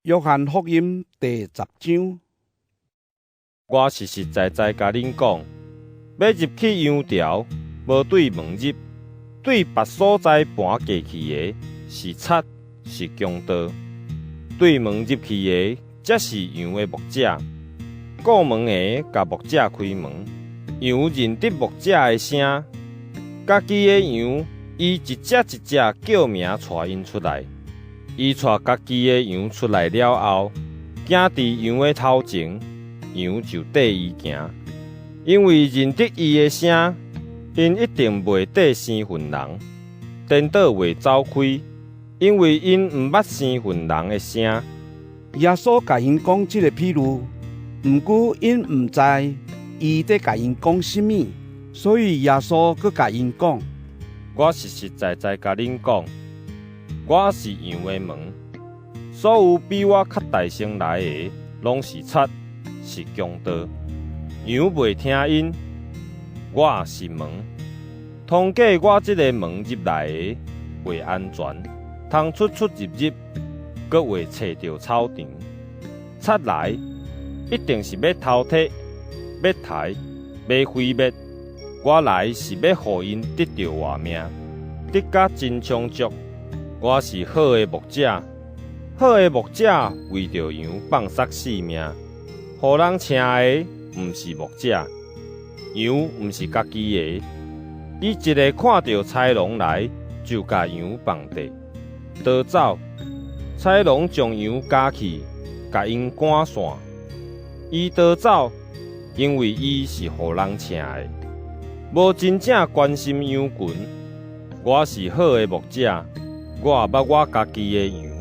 約翰福音第十章。我實實在在共恁講，欲入去羊牢，無對門入，對別所在盤過去的，是賊，是強盜。對門入去的，才是羊的牧者。顧門的共牧者開門，羊認得牧者的聲，家己的羊，伊一隻一隻叫名帶𪜶出來。伊帶家己的羊出來了後，行佇羊的頭前，羊就綴伊行，因為認得伊的聲。𪜶一定袂綴生份人，顛倒會走開，因為𪜶毋捌生份人的聲。耶穌共𪜶講這个譬喻，毋過𪜶毋知伊佇共𪜶講啥物，所以耶穌閣共𪜶講：我實實在在共恁講，我是羊的門，所有比我較大先來的，攏是賊，是強盜。羊袂聽𪜶。我是門，通過我這个門入來的會安全，通出出入入，閣會揣著草場。賊來一定是欲偷提、欲刣、欲毀滅。我來是欲予𪜶得著活命，得甲真充足。我是好的牧者，好的牧者為著羊放捒性命。予人晟的毋是牧者，羊毋是家己的。伊一下看著豺狼來，就共羊放綴，逃走。豺狼將羊咬去，共𪜶趕散。伊逃走，因為伊是予人晟的，無真正關心羊群。我是好的牧者，我捌我家己的羊，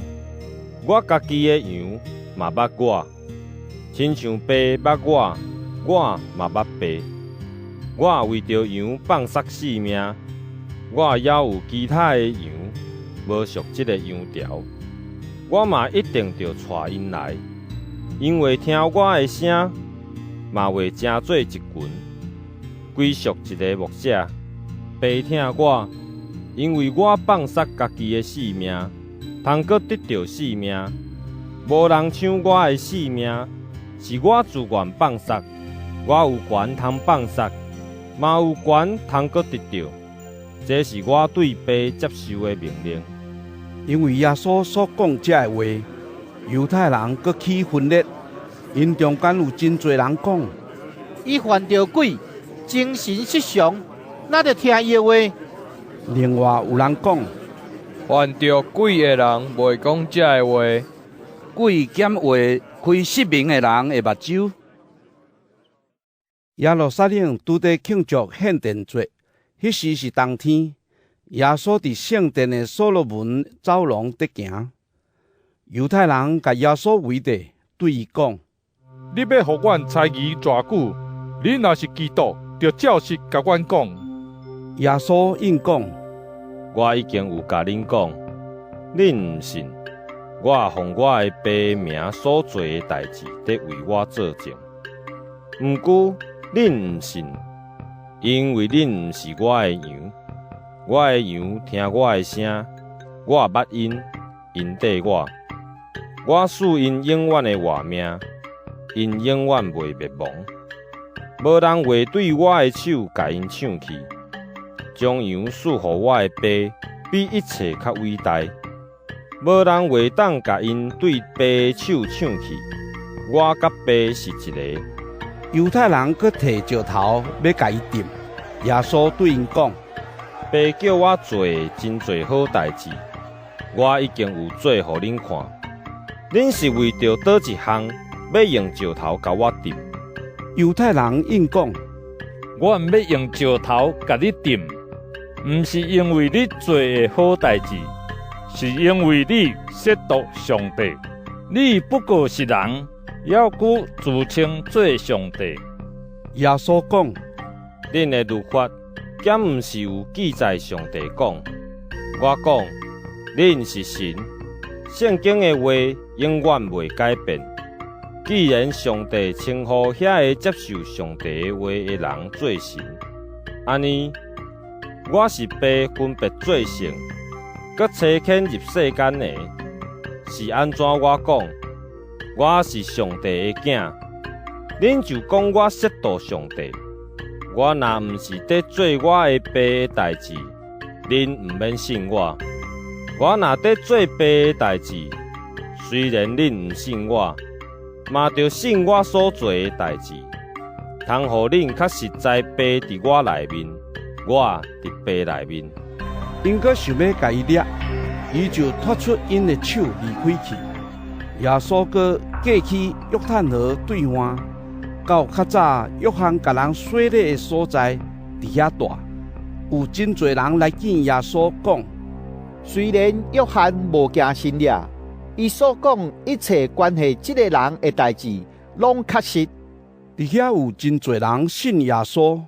我家己的羊嘛捌我，親像爸捌我，我嘛捌爸。我為著羊放捒性命。我猶有其他的羊，無屬這个羊牢，我嘛一定著帶𪜶來，𪜶會聽我的聲，嘛會成做一群，歸屬一个牧者。爸疼我，因為我放捒家己的性命，通閣得著性命。無人搶我的性命，是我自願放捒。我有權通放捒，嘛有權通閣得著。這是我對爸接受的命令。因為耶穌所講這个話，猶太人閣起分裂。𪜶中間有真濟人講：伊犯著鬼，精神失常，哪著聽伊的話？另外有人講：犯著鬼的人袂講這个話，鬼敢會開失明的人的目睭？耶路撒冷拄佇慶祝獻殿節，彼時是冬天。耶穌佇聖殿的所羅門走廊佇行，猶太人共耶穌圍著，對伊講：你欲予阮猜疑偌久？你若是基督，就照實共阮講。耶穌應講：我已經有共恁講，恁毋信。我奉我的爸名所做的代誌，佇為我做證。毋過恁毋信，因為恁毋是我的羊。我的羊聽我的聲，我捌𪜶，𪜶綴我。我賜𪜶永遠的活命，𪜶永遠袂滅亡。無人會對我的手共𪜶搶去。將羊賜予我的爸，比一切較偉大。無人會當共𪜶對爸的手搶去。我佮爸是一个。猶太人閣提石頭欲共伊擲。耶穌對𪜶講：爸叫我做的真濟好代誌，我已經有做予恁看。恁是為著佗一項，欲用石頭共我擲？猶太人應講：阮欲用石頭共你擲，毋是因為你做的好代誌，是因為你褻瀆上帝。你不過是人，猶閣自稱做上帝。耶穌講：恁的律法敢毋是有記載上帝講：我講，恁是神。聖經的話永遠袂改變。既然上帝稱呼遐个接受上帝的話的人做神，按呢，我是爸分別做聖，閣差遣入世間的，是按怎我講，我是上帝的囝，恁就講我褻瀆上帝。我若毋是佇做我的爸的代誌，恁毋免信我。我若佇做爸的代誌，雖然恁毋信我，嘛著信我所做的代誌，通予恁較實在爸佇我內面，我佇爸內面。𪜶閣想欲共伊掠，伊就脫出𪜶的手離開去。耶穌閣過去約旦河對岸，到較早約翰共人洗禮的所在，佇遐蹛。有真濟人來見耶穌，講：雖然約翰無行神跡，伊所講一切關係這个人的代誌，攏確實。佇遐有真濟人信耶穌。